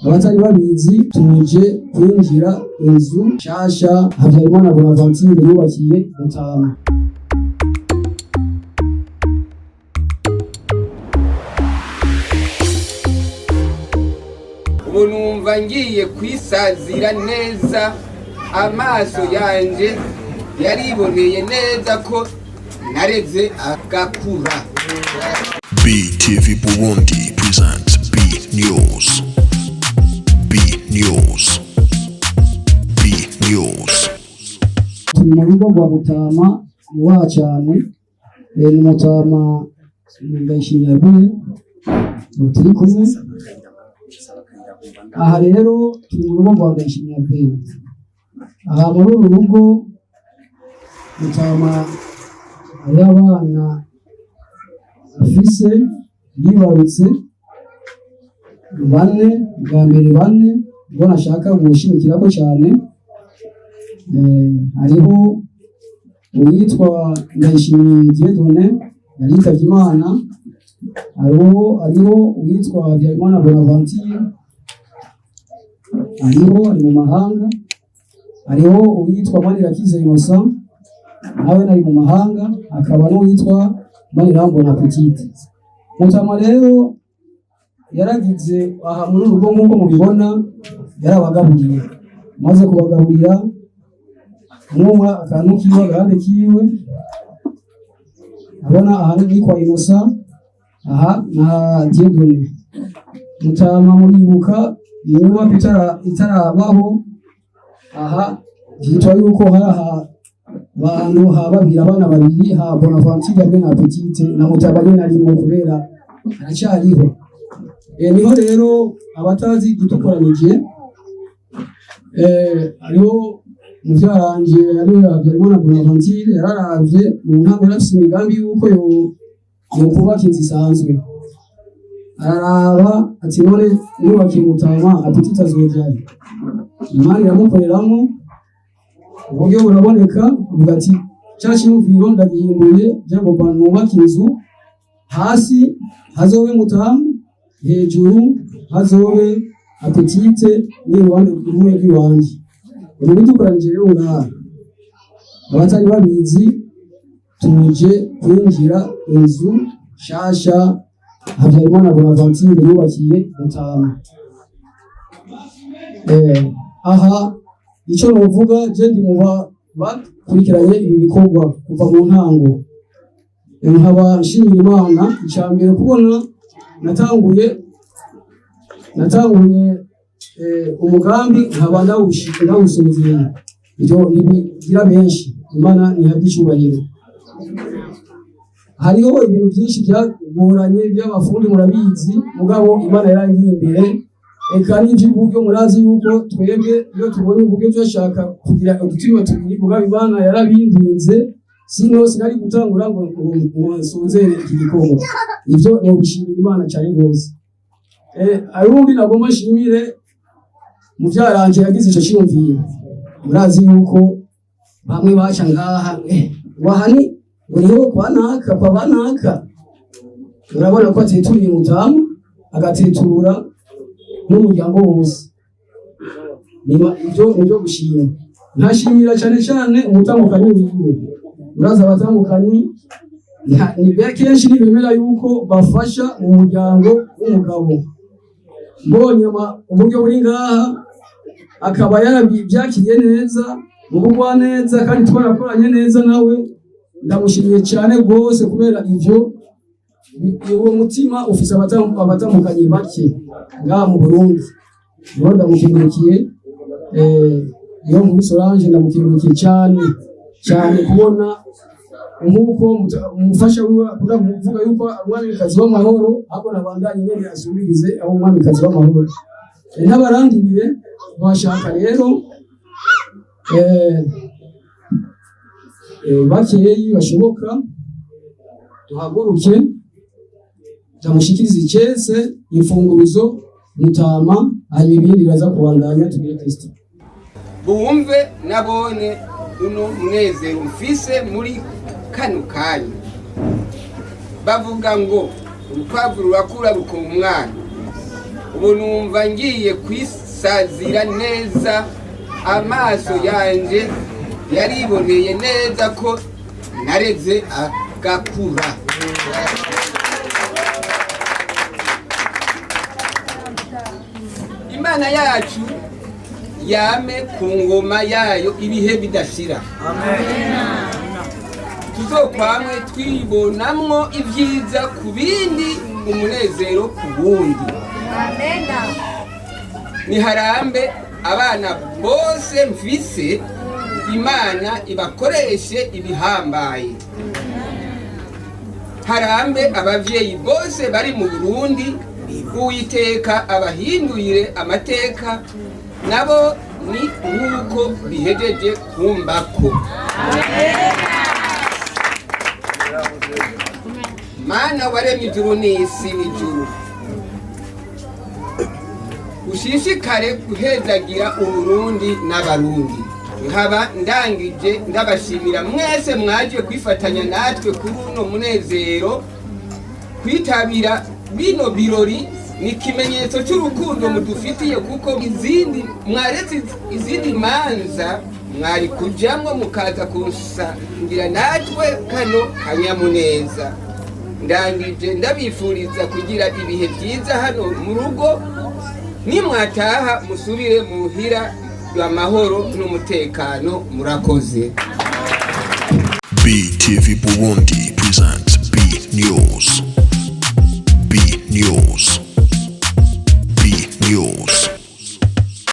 Abatari babizi, tuje kwinjira inzu nshasha Habyarimana Bonaventure yubakiye Mutama. Ubu numva ngiye kwisazira neza, amaso yanje yariboneye neza ko nareze agakura. BTV Burundi presents B News. B News. B News. Turi mu rugo rwa Mutama wubaha cyane, ni Mutama Ndayishimiye Albert ubu turi kumwe. Aha rero turi mu rugo rwa Ndayishimiye Albert. Aha muri uru rugo Mutama hariho abana afise yibarutse bane, bwa mbere bane ubwo nashaka gushimikirako cyane. Hariho uwitwa Ndayishimiye Dieudonné yari yitavye Imana, hariho uwitwa Habyarimana Bonaventure ariho ari mu mahanga, hariho uwitwa Manirakiza Innocent nawe ari mu mahanga, akaba n'uwitwa Manirambona Petite. Mutama rero yaragize aha muri uru rugo, nk'uko mubibona, yarabagaburiye. Maze kubagaburira, umwe akantu kiwe, agahande kiwe. Abona aha ni kwa Innocent, aha na Dieudonné. Mutama muribuka inyubako itarabaho, aha vyitwa yuko hari aha bantu ha babiri, abana babiri ha Bonaventure hamwe na Petite na Mutama nyene arimwo kubera aracyariho. Niho rero abatazi igitukoranije, hariho muvyaranje ariwe Habyarimana Bonaventure yararavye mu ntango, yarafise imigambi yuko yokubaka inzu isanzwe. Araraba ati: "None nubakiye Mutama, Apetite azojayo?" Imana iramukoreramo, uburyo buraboneka. Avuga ati: "Cya cyiyumviro ndagihinduye, byagomba nubaka inzu, hasi hazobe Mutama, hejuru hazobe Apetite n'iruhande rumwe rw'iwanje." Ubu bidukoranije rero ngaha, abatari babizi, tuje kwinjira inzu nshasha Habyarimana Bonaventure yubakiye Mutama. Aha icyo novuga, je ndi mu bakurikiranye ibi bikorwa kuva mu ntango. Nkaba nshimira Imana icya mbere kubona natanguye umugambi nkaba ndawusozeye. Ibyo ntibigira benshi. Imana ntihabwa icyubahiro. Hariho ibintu byinshi byagoranye by'abafundi, murabizi, mugabo Imana yarangiye imbere. Eka n'iby'uburyo, murazi yuko twebwe iyo tubonye uburyo turashaka kugira udutima tubiri, mugabo Imana yarabindinze, sino sinari gutangura ngo nsozere iki gikorwa. Ibyo ni ubishimira Imana cyane rwose. Arundi nagomba nshimire muvyaranje yagize ico cyiyumviro. Murazi yuko bamwe baca ngaha, wahani uriho kwa naka, kwa banaka. Urabona ko ateturiye Mutamu, agatetura n'umuryango wose. Ibyo nibyo gushima. Ntashimira cyane cyane umutangukanyi wiwe. Uraza abatangukanyi ni kenshi ntibemera yuko bafasha mu muryango w'umugabo. Mbonye uburyo buri ngaha, akaba yarabyakiriye neza mu bugwa neza, kandi twarakoranye neza nawe, ndamushimiye cyane rwose kubera ivyo. Uwo mutima ufise abatambukanyi bake ngaha mu Burundi. Niho ndamukengurukiye, iyo muri Solange ndamukengurukiye cyane cyane kubona nk'uko umufasha wiwe akunda kuvuga yuko umwamikazi w'amahoro, ahubwo nabandanye nyene asubirize aho umwamikazi w'amahoro. N'abarandiriye bashaka rero, bakeyi bashoboka, duhaguruke ndamushikirize icese imfunguruzo Mutama, hanyuma ibindi biraza kubandanya. Tugire Kristo. Bumve nabone uno munezero mfise muri kano kanya. Bavuga ngo urukwavu rurakura rukaba umwana. Ubu numva ngiye kwisazira neza, amaso yanje yariboneye neza ko nareze agakura. Imana yacu yame ku ngoma yayo ibihe bidashira. Tuzokwamwe twibonamwo ibyiza ku bindi, umunezero ku wundi. Niharambe abana bose mfise, Imana ibakoreshe ibihambaye. Harambe abavyeyi bose bari mu Burundi, Uwiteka abahindurire amateka, nabo ni nk'uko bihejeje kumbako. Mana waremye ijuru n'isi n'ijuru, ushishikare guhezagira Uburundi n'Abarundi. Nkaba ndangije ndabashimira mwese mwaje kwifatanya natwe kuri uno munezero. Kwitabira bino birori ni ikimenyetso cy'urukundo mudufitiye, kuko izindi mwaretse izindi manza mwari kujamwo mukaza kusangira natwe kano kanyamuneza. Ndangije ndabifuriza kugira ibihe byiza hano mu rugo, nimwataha musubire muhira amahoro n'umutekano. Murakoze. BTV Burundi presents B News. B News.